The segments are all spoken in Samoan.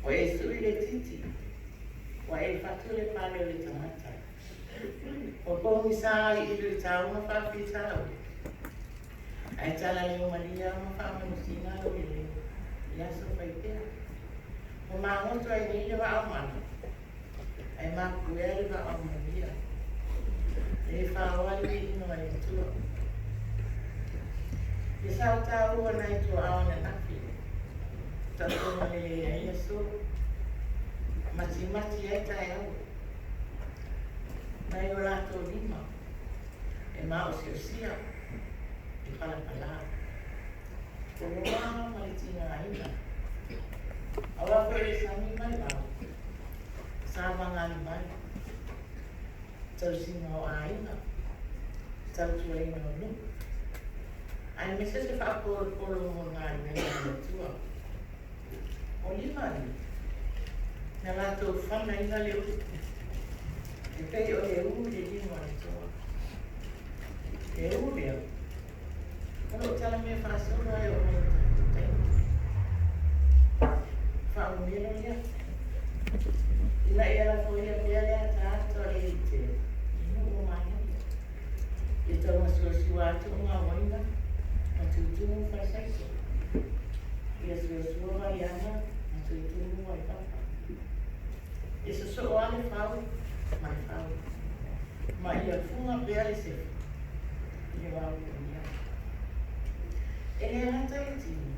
Ua e suʻi le titi, ua e fatu le pale o le tagata. Ua pogisa ai i luitau ma faafitauli, ae talaleu malie lava ma faamanusina lou lelei i aso fai pea. Ua magoto ai nei le vaa o mala, ae mapuea le vaa o manuia. E le faoa le viiga o le Atua. I sa taua nai tuaa o ananafi, taotoga lelei ai aso, matimati ai taeao, nai o latou lima e maosiosia e palapala, poloa ma le tigaina, aua foi le sami ma le vao, sa vagalimai, tausiga o aiga, tautuaina o nuu, aemaise se faapolopolo mo le galuega a le Atua. O lima ia, na latou fanaina le ulu, e pei o le ū i le limu a le toa. Le ū lea, o lo o talamea faasolo lava e oo mai i le tatou taimi. Faamumelo lea, ina ia lafoia pea le ataata o le alii i nuu o manaia, ia taumasuasua atu ogauaina ma tutumu falesaito, ia suasua vaiana ma tutumu vaipapa. Ia sosoo lava le fau ma le fau, ma ia fuga pea le sefa i le vao punia. E le gata i le tino,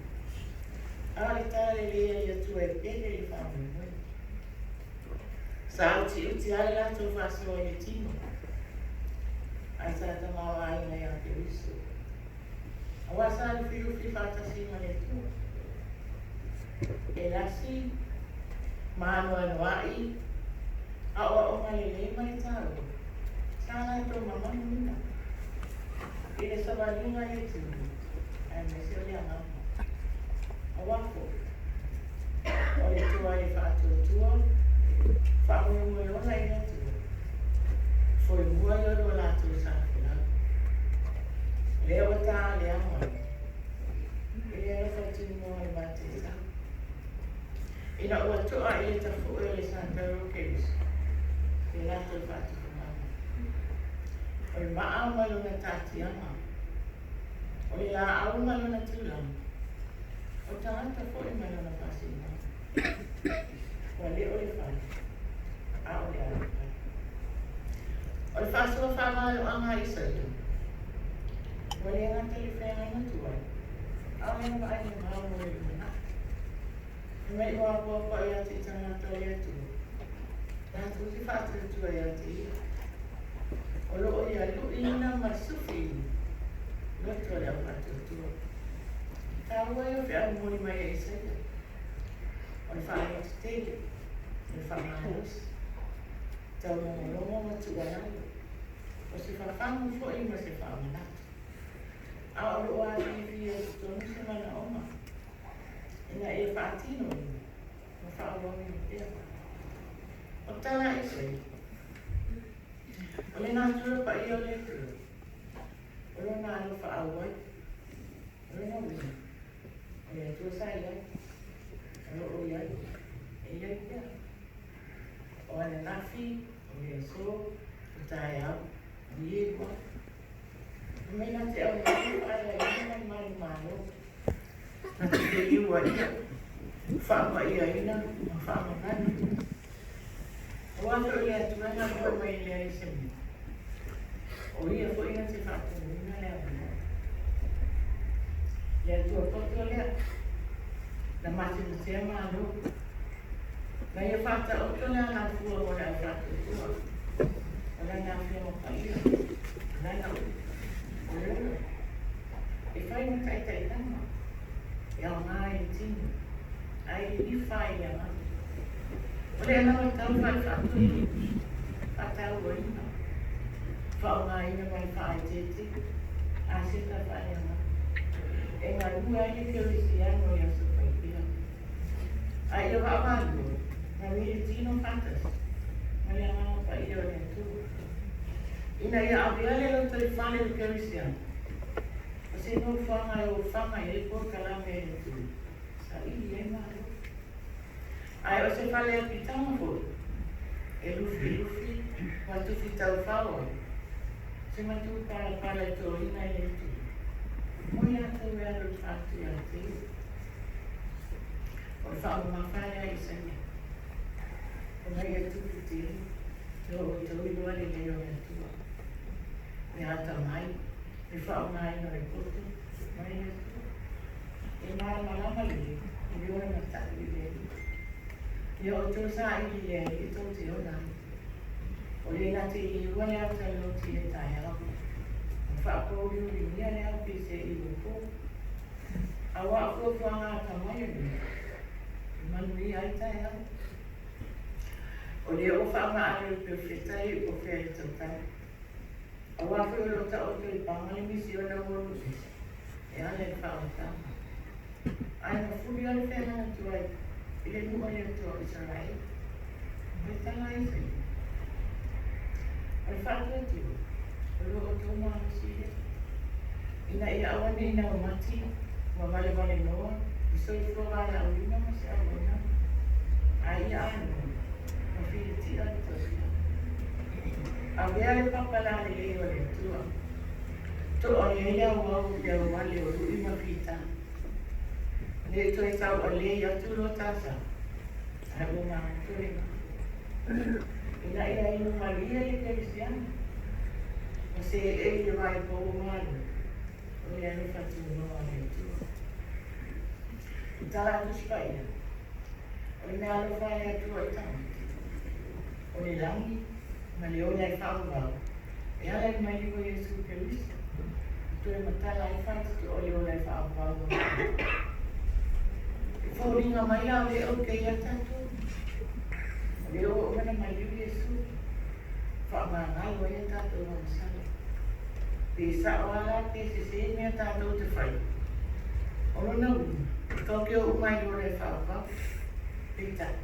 a o le talalelei a le Atua e pele i le faamoemoe. Sa utiuti lava le latou faasoa i le tino, ae sa tamaoaiga ia Keriso, aua sa lufilufi faatasi ma le Atua. E lasi ma anoanoai aoaoga lelei ma le taua sa latou mamanuina i le savaliga i le tino aemaise o le agaga. Aua foi, o le toa i le faatuatua, faamoemoe ola i le Atua, foe mua i o latou sa folau. O lea ua ta le ao ai i le alofa tunoa o le vateitau, ina ua to'a i le tafu'e o le satau o Keriso le latou faatufugaga. O le maa ma lona taatiaga, o le laau ma lona tulaga, o le tagata foi ma lona faasinoga. Ua le o le fale, a o le alofale. O le faasoa faamaloaga a Isaia, ua le gata i le feagaiga tuai, a o lana vaai mamao mo le lumanai. Fai mai ua apoapoai ia te i tagata o le Atua, latou te faatuatua ia te ia. O lo o ia luiina ma sufiina loto o le au faatuatua. Taua ia o feau momoli mai e Isaia, o le faalototele, o le faamalosi, taulogologo ma tuualalo, o se fafagu foi ma se faamanatu. A o lo o afiafia i totonu se manaoga ina ia faatinoina ma faaauauina pea. O tala a Isaia, o le natura paia o le Atua, o lona alofa auai, o lona uiga, o le Atua sa i ai, o lo o i ai, e i ai pea. O ananafi, o le aso, o taeao, o ielua. Fai mai na te aumai le faaleaina ma le manumalo, na te feliuaia, faapaiaina ma faamamalu. Aua foi o le Atua na moe mai e leai se mea, o ia foi na te faatonuina le avanoa. Le Atua poto lea, na matematea Malo, na ia faataoto le alafua mo le au faatuatua, o lana Afioga Paia, o lana upu, o le ola, e fai ma taitaitaga, e aoga i le tino, ae lilifa ai i le agaga. O le anavatau faale-faatoeaina, faatauaina, faaaogaina ma le faaeteete, aseta faaleagaga, e galue ai le kerisiano i aso fai pea. A ia vaavaalua, galue i le tino faatasi ma le Agaga Paia o le Atua, ina ia avea le lotoifale o le kerisiano o se nofoaga e ofaga i ai polokalame a le Atua, saili ai Malo. Ae o se fale apitaga foi, e lufilufi ma tufitaufao ai se matupalapala e toina i le Atua mo i latou e alofa atu ia te ia. O le faamamafa lea a Isaia, ona ia tupu tele lo outou iloa lelei o le Atua, le atamai, le faaaogaina o le poto mai le Atua. E malamalama lelei i le ona matai i le Alii. Ia outou saili i le Alii tou te ola ai. O le na te liua le ata loti i le taeao, ma faapouliuligia le ao pe seei ua po. Aua o fuafuaga atamai o lea, e manuia ai taeao. O lea ua faamaalo e le Perofeta e iu o fea i le tautai. Aua foi o lo o taoto i paga le misiona ua uluese e ala i le faaolataga. Ae na fuli lava le feagaiga tuai i le nuu a le Atua o Isaraelu. O le tala a Isaia, O le faatuatua, o lo outou malosi lea, ina ia aua ne i naumati ma valevalenoa i soifua valaauina ma se auaunaga, a ia anoa ma filitia le tausia. Avea le papa lalelei o le Atua, to'a i ai le auau i le auale o lu'i ma fita. Ne i toe taualei atu loa tasa, ae ua magoto le gafa. Ina ia inu malie le kerisiano, ma seei i le vai pou o malu, o le alofa tunoa o le Atua. I tala a Tusi Paia, o le mea alofa a le Atua i tagata, o le lagi ma le ola e faaauau e ala i le maliu o Iesu Keriso, e toe matala ai faitotoa o le ola e faaauau ma tagata. E foliga mai la o lea ou te ia tatou, o lea ua uma ona maliu Iesu, faamagalo ai a tatou agasala. Pe sao lava la pe sese mea tatou te fai, o lona uiga, e tatou te o uma ai loa i le faaauau. Peitai,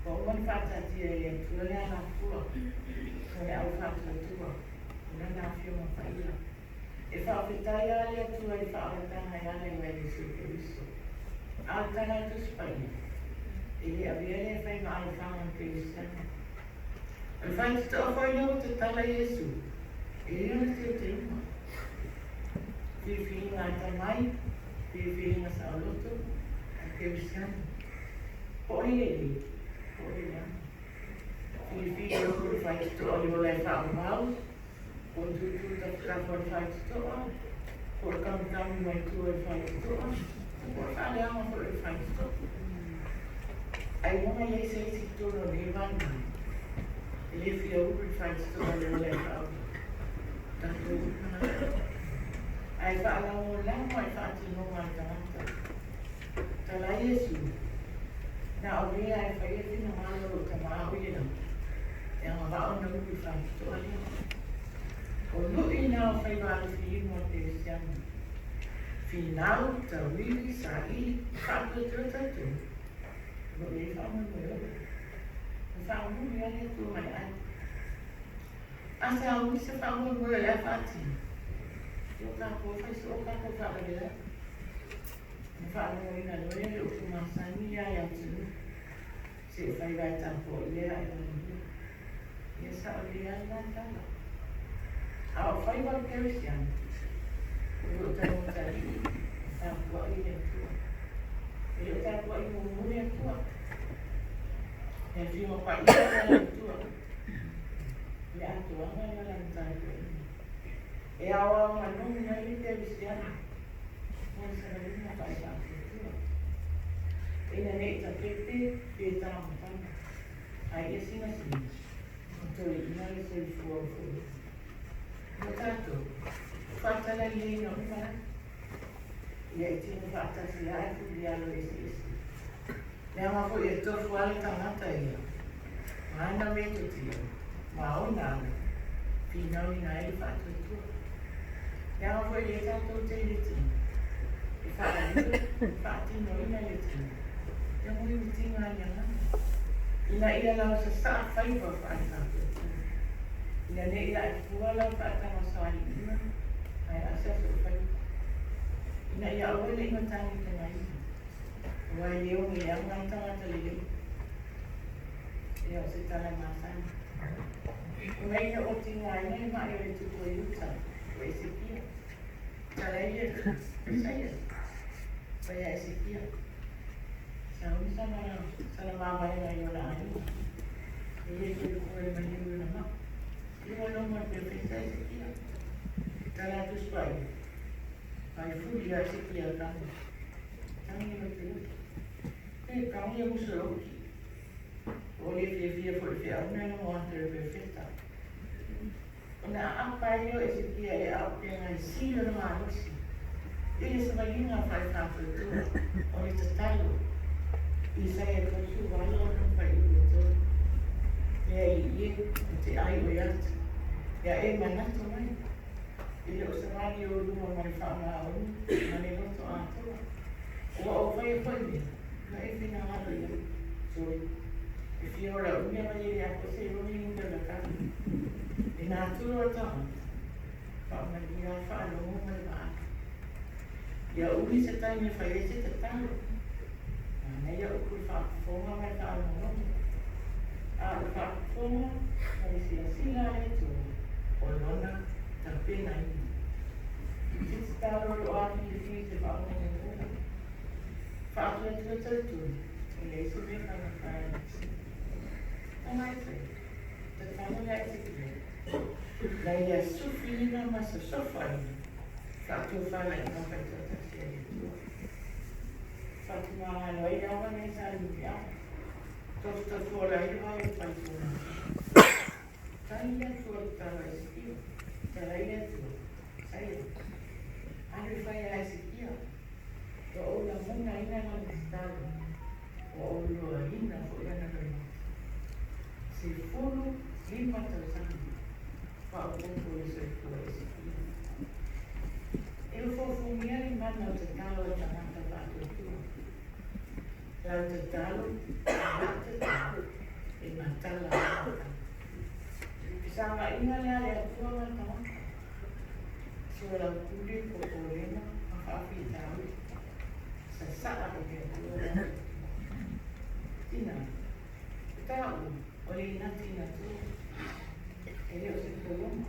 ua uma ona faataatia e le Atua le alafua mo le au faatuatua o Lana Afioga Paia. E faafetai lava le Atua i le faaolataga e ala ia Iesu Keriso. A o le tala a Tusi Paia, e le avea lea e fai ma alofaga o le kerisiano. O le faitotoa foi lea ua tatala Iesu, e le ona teuteuga. Filifiliga atamai, filifiliga saoloto a le kerisiano. Po o le lelei, po o le leaga. Filifili o le faitotoa o le ola e faaauau, po o le tūtū tafatafa o le faitotoa, po o le kamukami mai tua i le faitotoa, po o le faaleaga foi o le faitotoa. Ailoga i ai se isi i totonu o lenei valemai e le fia ulu i le faitotoa o le ola e faaauau? Tatou uma lava. Ae faalagolago i faatinoga a le tagata. Tala Iesu, Na o lea e faia finagalo o lou Tama o i le lagi, e agavaa ona ulu i faitotoa lea. O luʻi na o faiva alofilima o le Kerisiano. Finau, tauivi, saili, faatuatua tatou, o lo o i ai faamoemoe ola. Na faamuli lava le Atua ma le ai. A sauni se faamoemoe o le a faatino, ia o tatou e fai soo tatou faalavelave. Ona faalogoina loa lea o le upu masani lea a le atunuu, Se faiva e tapuaia ae manuia. Ia sao lelei lava lena tala. A o faiva o le kerisiano, o lo o taumatalii ma tapuai i le Atua. E le o tapuai mumu le Atua. Le Afioga Paia lea a le Atua. O le atoaga lea o lana tapuaiga. E aoao manogi ai le kerisiano mo le savaliga faale-faatuatua. Ina ne i tapepe pe tamatama, a ia sinasina ma toeina le soifua o foia. Mo tatou, o faatalaleiina uma lava. Ia e tino faatasi lava e fulialo eseese. Leaga foi e tofu lava le tagata ia ma ana metotia ma ona ala, finauina ai le faatuatua. Leaga foi lea tatou te i le tino, e faaaliga, e faatinoina le tino, e mulimutiga ai le agaga, ina ia lausasaa faiva faale-faatuatua, ina ne i ae fua lau faatamasoaliiga ae asa sou faiva, ina ia aua ne i matagitagaina. Aua e le oge leaga ai tagata lelei. Ia o se tala masani. Ona ia o tigaina le ma'i o le tupu o Iuta, o Esekia. Tala ai le Isaia, fai a Esekia. Sauni sana sana mavaega i ona aiga. E le toe lukua le maliu i ona maa. I luma loma o le perofeta Esekia. Tala atu Sua'i. Faifuli ia Esekia tagi. Tagi le loto. E tagi ia musu oki. O le fiafia foi feau na logo atu le perofeta. Ona aapa ai lea o Esekia i le auupega e sili ona malosi i le savaliga faale-faatuatua o le tatalo. Isaia 38 ona fuaiupu e 3. Le Alii e, ou te ai oe atu, ia e manatu mai i lou savali o luma ma le faamaoni ma le loto atoa, ua ou faia foi mea na e finagalo i ai. Sorry. E fia ola umi a mai e le apo se iloa ni nuka la kau. E natura o le tagata, faamanuia le faalogo ma le vaai. Ia umi se taimi e fai ai se tatalo, manaia upu i le faafofoga ma le faalogologo. A o le faafofoga ma le silasila a le Atua, o lona tapenaina. Se tatalo o lo o afifio i te faamoemoe. Faatuatua tautua, e leai se mea faigata e le Atua. Tagata, tatalo ia Esekia, na ia sufiina ma sosofaina faatofalaiga faitoatasi a le Atua. Faatumagalo ai le ava nei sa lumiao. Tofutofuola ai le vai o le faitona. Tali le Atua i le tatalo a Esekia. Tala ai le Atua, Saia, alu e fai ia Esekia, ua ou lagonaina lana tatalo, ua ou iloaina foi lana loimata. 15 tausaga faaopoopo o le soifua Esekia. E ofoofogia le mana o tatalo a tagata faatuatua. Lau tatalo ma lau tatalo e matala ai matala. Fesaogaiga lea a le Atua ma le tagata. Soalaupule, popolega ma faafitauli. Sasaa i le Atua lau tatalo. Tina, o taua o le inati natura. E le o se pologa,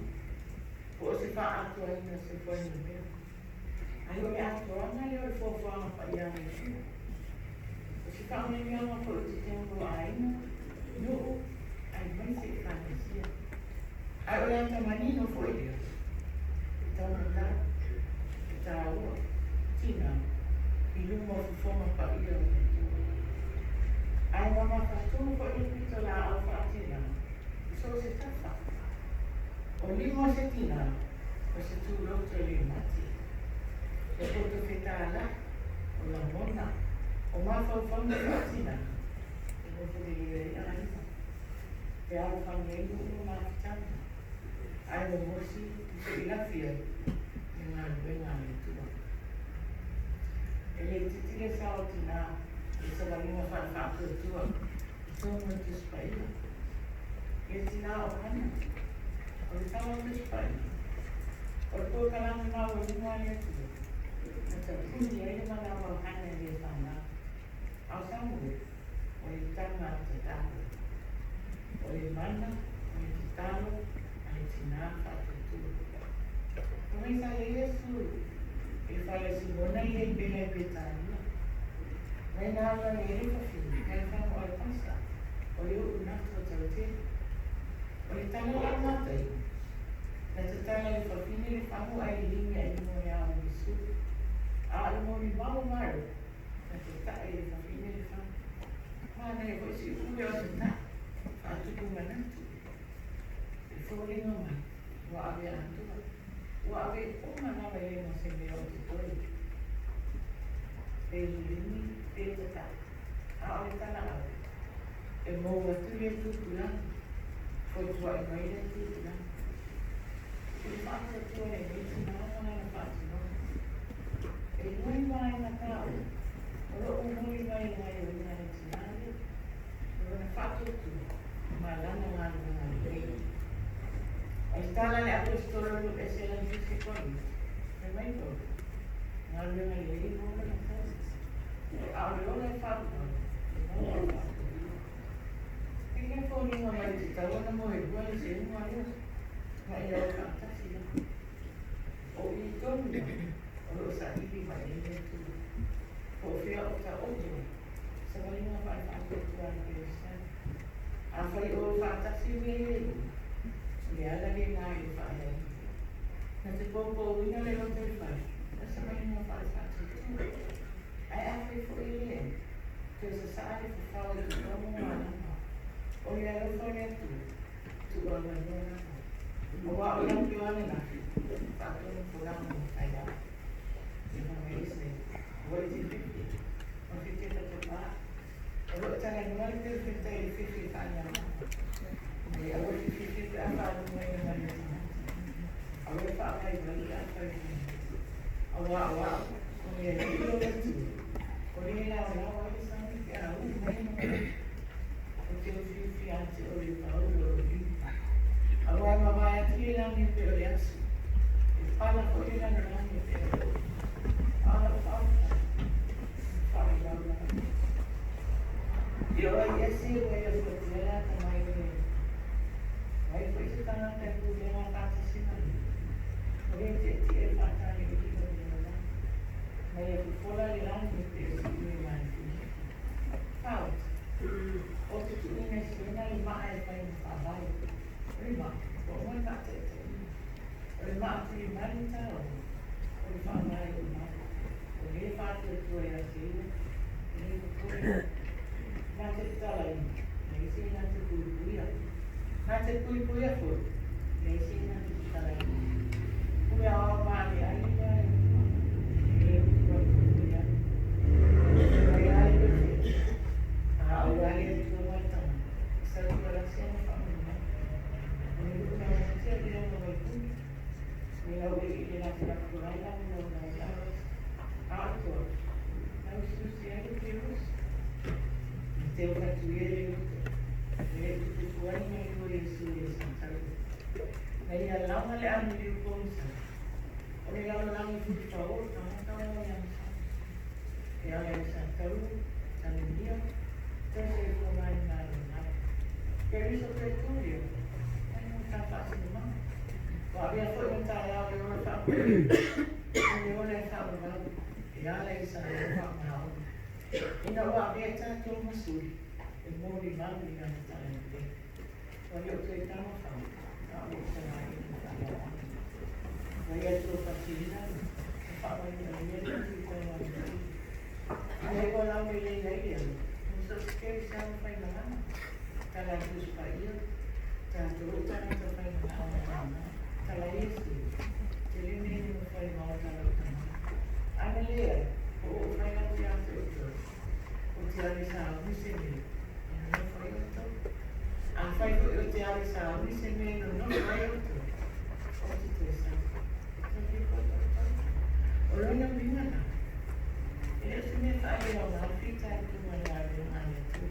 po o se faaatoaina o se fuainumera. Ae o le atoaga lea o le foafoaga paia a le Atua. O se faamanuiaga foi i totonu o aiga, nuu, aemaise Ekalesia. Ae o le ata manino foi lea, e taugata, e taua, tina, i luma o fofoga paia o le Atua. Ae mamafatū foi le pitolaau faatina i so o se tafa. O lima o se tina, o se tūloto e le mate. E poto fetālai, o lagona, o mafaufauga faatina, e nofo lelei ai aiga. Fealofani ai nuu ma mafutaga, ae momosi ma seilafi ai le galuega a le Atua. E le itiiti le sao o tinā i le savaliga faale-faatuatua i totonu o le Tusi Paia. Ia tinā o Hana, o le tala o le Tusi Paia, o le polokalame maualuga a le Atua na tapuni ai le manawa o Hana e le fanau. A o Samuele, o le tama a le tatalo. O le mana o le tatalo a le tinā faatuatua. Fai mai sa i ai Iesu i le fale o Simona ia i Pela i Petania. Mai na alu ane ai le fafine, kai fagoʻo a le pasa, o le uʻu natu o tautele. O le tala la a Mataio, na tatala e le fafine le fago ae liligi ae i luga o le ao o Iesu. A o le molimau a Maria, na tataʻi e le fafine le fago. Manaia foi si upu lea o tataʻi, faatupu manatu. E foliga mai, ua ave atoa, ua ave uma lava e le ma se mea o totoe. Pe liligi, pe tataʻi, a o le tala ave, e mou atu lea tupulaga, fotuaʻi mai lea tupulaga. I le faatuatua lenei tinā ma lana faatinoga. E lua ni vaega taua o lo o momoli mai e le gaoioiga a le tinā lea, o lona faatuatua ma lana galuega lelei. O le tala a le Aposetolo o Luʻese lana tusi Korinto, fai mai Paulo, galuega lelei mo lona tausi. A o le ola e faavavau, e maua i le faatuatua. E le foliga mai e tatau ona moelua le seuga lea, na ia o faatasi lava. O i tonu lava o lo o saili mai ai le Atua. Po o fea o taoto ai savaliga faale-faatuatua a le Kerisiano. Afai o o faatasi mea ia e lua, o le ala lena i le faaeaina. Na te poupouina le lotoifale ma savaliga faale-faatuatua. Ae afai foi e leai, toe sasaa le fafao i totonu o malama o le alofa o le Atua, tuuavanoa lava. Aua o le aso ananafi, faatonu folaga mo taeao. E fai mai se, ua i te fifi, ma fiti tatapā. O lo o talanoa le perofeta i le fifi faaleagaga. Mai aua e fififi pe a faalumaina mai e tagata. Aua e faavaivai pe a fai mai. Aua o au, o le Alii o le Atua, o le laolao ai le sami pe a uu mai ona mea. O te ufiufi ia te oe le paulu o lou lima. Aua e mavae atu le lagi e pei o le aso, e pala foi le lalolagi e pei o le oe. A o lau faafetai, e faavavau lava. I o ai ese ua ia fuatia le atamai o le Alii. O ai foi se tagata e pulega faatasi ma ia? O le tietie e faataliili o le lalolagi, ma ia fofola le lagi e pei o se ue maifunifi. Faota, O te tuuina i Siona le maa e fai ma faavae, o le maa ua uma ona faataitaiina, o le maa tulimalu taoa, o le faavae o mau, o le faatuatua ia te ia, e le popole ai. Na te tatalaina, leai se na te puipuia. Na te puipuia foi, leai se na te tatalaina. Pule aoao malie ai le mea a le Atua, e le utu ai foi ai. Mai lava le perofeta, a aua le Atua ma le tagata, e sau tualasi ana faamanuiaga. O le nuu taumate o le ona vaipuna, o le laueleele lafolafo ai lau lau ai a o le toa, lauusiusi ai le piusi. E teu fatuia le loto, e le tutupu ai mai o Iesu i le santau. Na ia laga le amiliu pogisa, o le lalolagi fulufao o tagata ona o le agasala. E ala i santau, talimia, tau soifua manumalo mai. Keriso Tertulio, mai mo ta faasinomaga. Ua avea foi ma taeao le ola faamoemoe, o le ola e faavavau, e ala i sa faamaoni. Ina ua avea tatou ma suli, e molimau i lana talalelei. Ua le o toe tama fau, a ua talaina i faaloalo. Ua ia tua fasilina, ma faamanuialia le tui tau alii. Ina ua laulelei ai le alo, mo so o se kerisiano faimalaga, tala i Tusi Paia, tatou tagata faimalaga, tala Iesu, te le mea ni mawhai mao tala o tama. Ana lea, o o whai atu ia te outou, o te ale sauni se mea, e nonofo ai outou. A whai foi o te ale sauni se mea e nonofo ai outou, o te toe sau, e tau foi outou. O lona uiga la, e le o se mea faaleaoga le fitaituga i le galuega a le Atua.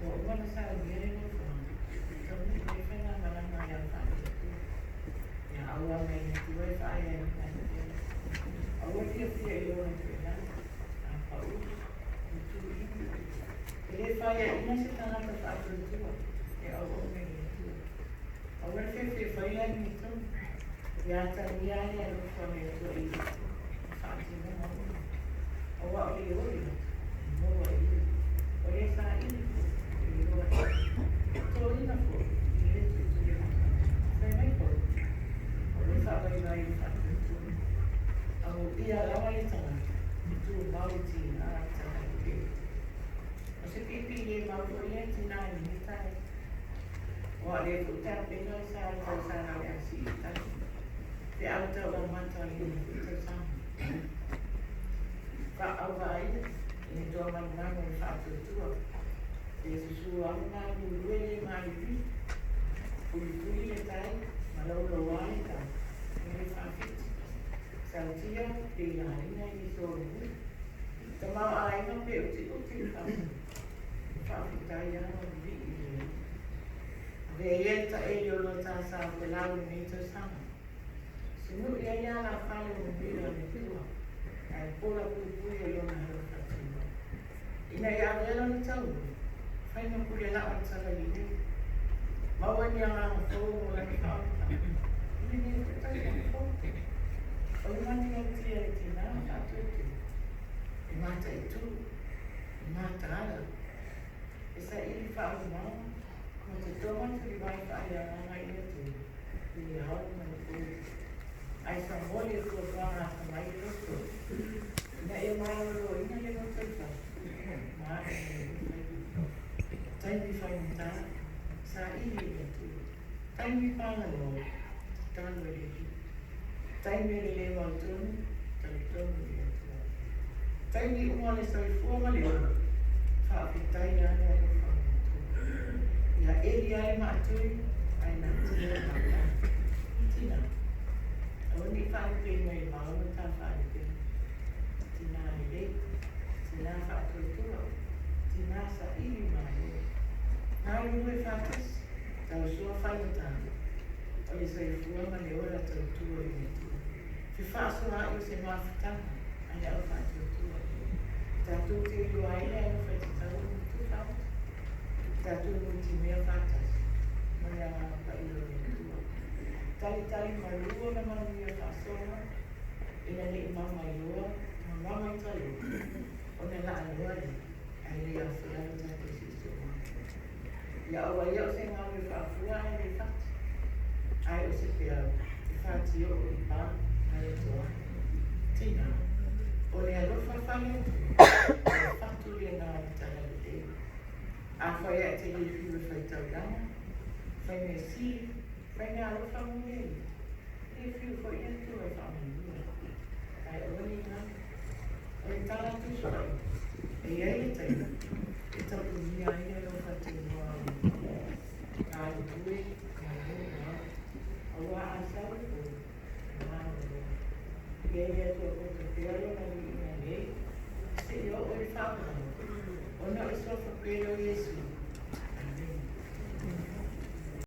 Ua uma ona saunia le nofoaga, e taunuu ai faigamalaga a le au faatuatua. Ia aua mai le Atua e faaeaina ai pea. Aua fiafia i lona toelala, a pau, o tuuina. E le faiaina se tagata faatuatua e auauna i le Atua. Aua le fiafia fai le amiotonu, ia atagia ai le alofa o le Atua i faatinoga uma. Aua o le oli e maua e ia, o le saili foi e iloa e ia. Toina foi e le tuitui atu. Fai mai foi, o le faavaivai i le faatuatua. Amuia lava le tagata, e tumau i tina a le talalelei. O se piipii le mau foi lea tina i lenei taeao. Ua le foi tapena le sa le tausaga o le a sii i tala. Pe au tau amata o lenei foi tausaga. Faaauvaia i le toa manumanu o le faatuatua. Pe susu alu malulue le maliliu. Pulipuli le tai ma lauloa le tau. E le faafiti. Sautia pe laina i le solomuli. Tamaoaiga pe utiuti le faasoa. Faafetai lava ma vivii i le Alii. Avea ia le taeli o lua tasa o folau i lenei tausaga. Sunui ai alafale o manuia o le Atua, ae pola puipui o Lona alofa. Ina ia avea lona taua, fai ma pule laa o le talalelei. Maua ni agaga fou mo lana faaolataga i lenei foi tausaga fou. O le manulauti a le tina faatuatua, e mataitu, e mataala, e saili faauumaga ma totoga tulivae faaleagaga i le Atua i le ao ma le po. Ae famoe le fuafuaga atamai i le loto, ina ia maloloina le lotoifale ma ae ai faiva. Taimi faigata, saili i le Atua. Taimi pagaloa, tatalo i le Alii. Taimi o le le mautonu, talitonu i le Atua. Taimi uma o le soifua ma le ola, faafetai lava le alofa o le Atua. Ia eli lava le maatui, ae natia le matai. Tina, aua ne i faalepeina i le maua ta faalepega. Tina lelei, tina faatuatua, tina saili malo. Galulue faatasi, tausoa faigata, o le soifua ma le ola tautua i le Atua. Fefaasoaai o se mafutaga a le au faatuatua. Tatou te iloa ai le alofa e tatau ona tufaata. Tatou nutimea faatasi ma le Agaga Paia o le Atua. Talitali malu ona manuia faasoa, ina ne i mamailoa ma mamaitaloa, ona laaloa lea, ae le afea lo tatou siosiomaga. Ia aua ia o se galu e faafua ae le fati, ae o se peau e fatioo i pa ma le toa. Tina, o le alofa faale-Atua, o le fatu lena o le talalelei. Afai ae e te le fiu e faitaulaga, fai mea sili, fai mea alofa mo le Alii, e fiu foi le Atua e faamanuia. Ae aua ne i galo, o le tala Tusi Paia, e i ai le taimi e tapunia ai le alofa tunoa o le Atua. Galulue, malu ao, auā a sau le po, e maloloa. Ia i le Atua poto pea lona viiga nei, seia oo i le faaaloalo, ona o le suafa pele o Iesu.